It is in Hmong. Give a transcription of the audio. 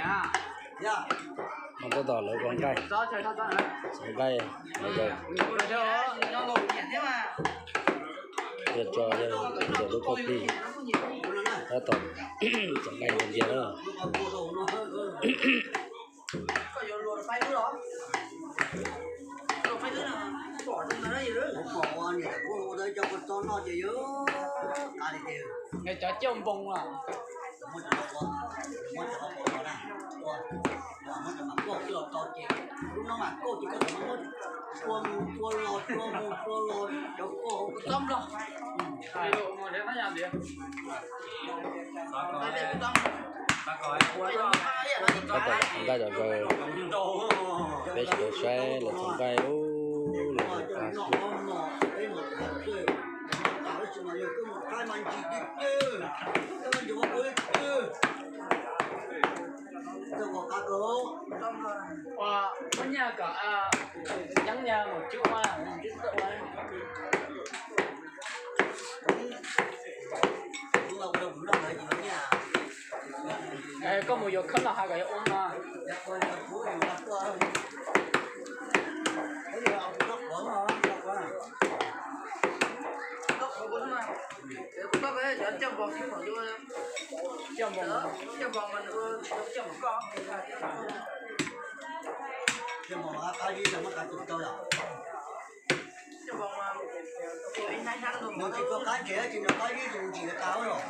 No tab tom lawv ua nqaij, txhoov nqaij, yawg tso, yawg tso lub kauj plig, tab tom txhoov nqaij ntxias na. Cov cauj npoo a. Tab tom txhoov nqaij zom zaws, peb sawv daws saib lawv txhoov nqaij ub, lawv txhoov nqaij. Koj mus yuav khawb los hais kom yuav ua no. Nws tsis tau qab ntshe tsis nrog qab ib tus ntsis tas los.